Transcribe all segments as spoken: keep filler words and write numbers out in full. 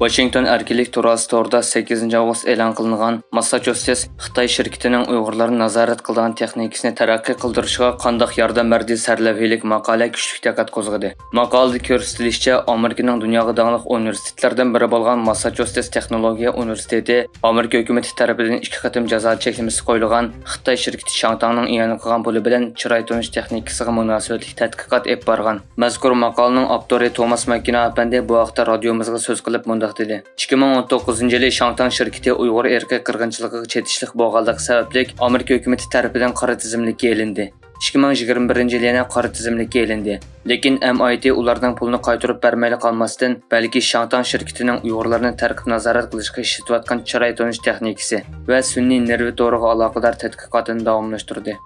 ۋاشىنگتون ئەركىنلىك تۇراسى تورىدا سەككىزىنچى ئاۋغۇست ئېلان قىلىنغان ماسساچۇسېتس خىتاي شىركىتىنىڭ ئۇيغۇرلارنى نازارەت قىلىدىغان تېخنىكىسىنى تەرەققىي قىلدۇرۇشىغا قانداق ياردەم بەردى سەرلەۋھىلىك ماقالە كۈچلۈك دىققەت قوزغىدى. ماقالىدە كۆرسىتىلىشىچە، ئامېرىكىنىڭ دۇنياغا داڭلىق ئۇنىۋېرسىتېتلىرىدىن بىرى بولغان ماسساچۇسېتس تېخنولوگىيە ئۇنىۋېرسىتېتى ئامېرىكا ھۆكۈمىتى تەرىپىدىن ئىككى قېتىم جازا چەكلىمىسى قويۇلغان خىتاي شىركىتى شاڭتاڭنىڭ ئېلان قىلغان پۇلى بىلەن چىراي تونۇش تېخنىكىسىغا مۇناسىۋەتلىك تەتقىقات ئېلىپ بارغان. مەزكۇر ماقالىنىڭ ئاپتورى توماس ماككىنا ئەپەندى بۇ ھەقتە رادىيومىزغا سۆز قىلىپ مۇنداق دېدى: «ئىككى مىڭ ئون توققۇزىنچى يىلى شاڭتاڭ شىركىتى ئۇيغۇر ئىرقىي قىرغىنچىلىقىغا چېتىشلىق بولغانلىقى سەۋەبلىك ئامېرىكا ھۆكۈمىتى تەرىپىدىن قارا تىزىملىككە ئېلىندى. ئىككى مىڭ يىگىرمە بىرىنچى يىلى يەنە قارا تىزىملىككە ئېلىندى. لېكىن ئەم ئاي تى ئۇلارنىڭ پۇلىنى قايتۇرۇپ بەرمەيلا قالماستىن، بەلكى شاڭتاڭ شىركىتىنىڭ ئۇيغۇرلارنى تەرقىپ نازارەت قىلىشقا ئىشلىتىۋاتقان چىراي تونۇش تېخنىكىسى ۋە سۈنئىي نېرۋا تورىغا ئالاقىدار تەتقىقاتىنى داۋاملاشتۇردى.»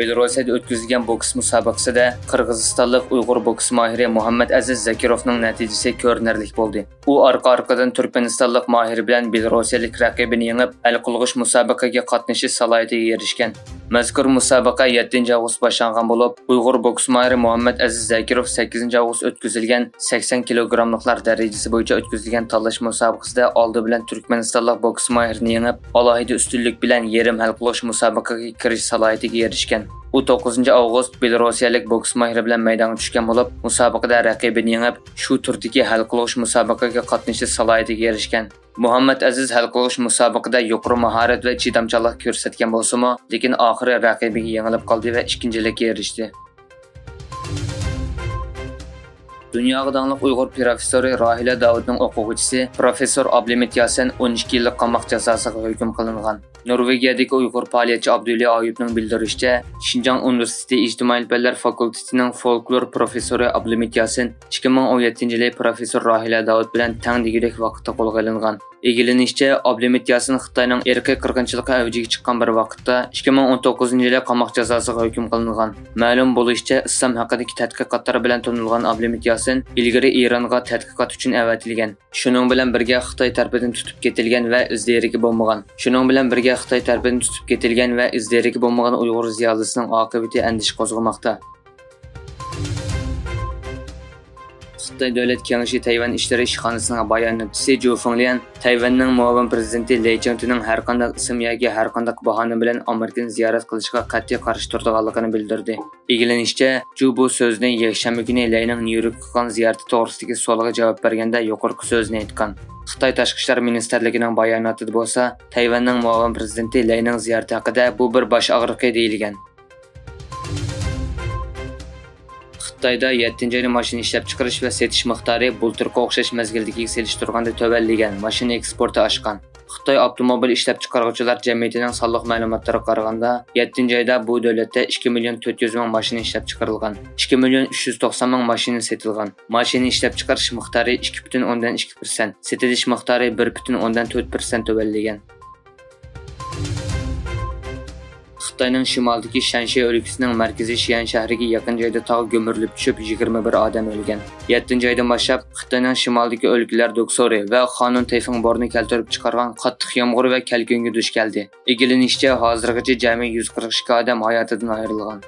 بېلاروسىيەدە ئۆتكۈزۈلگەن بوكس مۇسابىقىسىدە قىرغىزىستانلىق ئۇيغۇر بوكس ماھىرى مۇھەممەت ئەزىز زاكىروفنىڭ نەتىجىسى كۆرۈنەرلىك بولدى. ئۇ ئارقا-ئارقىدىن تۈركمەنىستانلىق ماھىرى بىلەن بېلاروسىيەلىك رەقىبىنى يېڭىپ، ھەل قىلغۇچ مۇسابىقىگە قاتنىشىش سالاھىيىتىگە ئېرىشكەن. مەزكۇر مۇسابىقە يەتتىنچى ئاۋغۇست باشلانغان بولۇپ، ئۇيغۇر بوكس ماھىرى مۇھەممەت ئەزىز زاكىروف سەككىزىنچى ئاۋغۇست ئۆتكۈزۈلگەن سەكسەن كىلوگراملىقلار دەرىجىسى بويىچە ئۆتكۈزۈلگەن تاللاش مۇسابىقىسىدە ئالدى بىلەن تۈركمەنىستانلىق بوكس ماھىرىنى يېڭىپ، ئالاھىدە ئۈستۈنلۈك بىلەن يېرىم ھەل قىلغۇچ مۇسابىقىگە كىرىش سالاھىيىتىگە ئېرىشكەن. ئۇ توققۇزىنچى ئاۋغۇست بېلاروسىيەلىك بوكس ماھىرى بىلەن مەيدانغا چۈشكەن بولۇپ، مۇسابىقىدە رەقىبىنى يېڭىپ، شۇ تۈردىكى ھەل قىلغۇچ مۇسابىقىگە قاتنىشىش سالاھىيىتىگە ئېرىشكەن. مۇھەممەت ئەزىز ھەل قىلغۇچ مۇسابىقىدە يۇقىرى ماھارەت ۋە چىدامچانلىق كۆرسەتكەن بولسىمۇ، لېكىن ئاخىرى رەقىبىگە يېڭىلىپ قالدى ۋە ئىككىنچىلىككە ئېرىشتى. دۇنياغا داڭلىق ئۇيغۇر پروفېسسورى راھىلە داۋۇتنىڭ ئوقۇغۇچىسى پروفېسسور ئابلىمىت ياسىن ئون ئىككى يىللىق قاماق جازاسىغا ھۆكۈم قىلىنغان. نورۋېگىيەدىكى ئۇيغۇر پائالىيەتچى ئابدۇلى ئايۇپنىڭ بىلدۈرۈشىچە، شىنجاڭ ئۇنىۋېرسىتېتى ئىجتىمائىي پەنلەر فاكۇلتېتىنىڭ فولكلور پروفېسسورى ئابلىمىت ياسىن ئىككى مىڭ ئون يەتتىنچى يىلى پروفېسسور راھىلە داۋۇت بىلەن تەڭ دېگۈدەك ۋاقىتتا قولغا ئېلىنغان. ئىگىلىنىشىچە، ئابلىمىت ياسىن خىتاينىڭ ئىرقىي قىرغىنچىلىقى ئەۋجىگە چىققان بىر ۋاقىتتا، ئىككى مىڭ ئون توققۇزىنچى يىلى قاماق جازاسىغا ھۆكۈم قىلىنغان. مەلۇم بولۇشىچە، ئىسلام ھەققىدىكى تەتقىقاتلىرى بىلەن تونۇلغان ئابلىمىت ياسىن ئىلگىرى ئىرانغا تەتقىقات ئۈچۈن ئەۋەتىلگەن. شۇنىڭ بىلەن بىرگە، خىتاي تەرىپىدىن تۇتۇپ كېتىلگەن ۋە ئىز دېرىكى بولمىغان. شۇنىڭ بىلەن بىرگە، خىتاي تەرىپىدىن تۇتۇپ كېتىلگەن ۋە ئىز دېرىكى بولمىغان ئۇيغۇر زىيالىيسىنىڭ ئاقىۋىتى ئەندىشە قوزغىماقتا. خىتاي دۆلەت كېڭىشى تەيۋەن ئىشلىرى ئىشخانىسىنىڭ باياناتچىسى جۇ فېڭليەن تەيۋەننىڭ مۇئاۋىن پىرېزىدېنتى لېي چىڭتىنىڭ ھەرقانداق ئىسىم ياكى ھەرقانداق باھانە بىلەن ئامېرىكىنى زىيارەت قىلىشىغا قەتئىي قارشى تۇرىدىغانلىقىنى بىلدۈردى. ئىگىلىنىشىچە، جۇ بۇ سۆزنى يەكشەنبە كۈنى لېينىڭ نيۇ يوركقا قىلغان زىيارىتى توغرىسىدىكى سوئالغا جاۋاب بەرگەندە يۇقىرىقى سۆزنى ئېيتقان. خىتاي تاشقى ئىشلار مىنىستىرلىكىنىڭ باياناتىدا بولسا، تەيۋەننىڭ مۇئاۋىن پىرېزىدېنتى لېينىڭ زىيارىتى ھەققىدە بۇ بىر باش ئاغرىقى دېيىلگەن. خىتايدا يەتتىنچى ئايدا ماشىنا ئىشلەپچىقىرىش ۋە سېتىش مىقدارى بۇلتۇرقى ئوخشاش مەزگىلدىكىگە سېلىشتۇرغاندا تۆۋەنلىگەن، ماشىنا ئېكسپورتى ئاشقان. خىتاي ئاپتوموبىل ئىشلەپچىقارغۇچىلار جەمئىيىتىنىڭ سانلىق مەلۇماتلىرىغا قارىغاندا، يەتتىنچى ئايدا بۇ دۆلەتتە ئىككى مىليون تۆت يۈز مىڭ ماشىنا ئىشلەپچىقىرىلغان، ئىككى مىليون ئۈچ يۈز توقسان مىڭ ماشىنا سېتىلغان. ماشىنا ئىشلەپچىقىرىش مىقدارى ئىككى پۈتۈن ئوندىن ئىككى پىرسەنت، سېتىلىش مىقدارى بىر پۈتۈن ئوندىن تۆت پىرسەنت تۆۋەنلىگەن. خىتاينىڭ شىمالىدىكى شەنشى ئۆلكىسىنىڭ مەركىزى شيەن شەھىرىگە يېقىن جايدا تاغ گۈمۈرۈلۈپ چۈشۈپ، يىگىرمە بىر ئادەم ئۆلگەن. يەتتىنچى ئايدىن باشلاپ خىتاينىڭ شىمالىدىكى ئۆلكىلەر دۇكسورى ۋە خانۇن تەيفۇڭ بورىنى كەلتۈرۈپ چىقارغان قاتتىق يامغۇر ۋە كەلكۈنگە دۇچ كەلدى. ئىگىلىنىشىچە، ھازىرغىچە جەمئىي يۈز قىرىق ئىككى ئادەم ھاياتىدىن ئايرىلغان.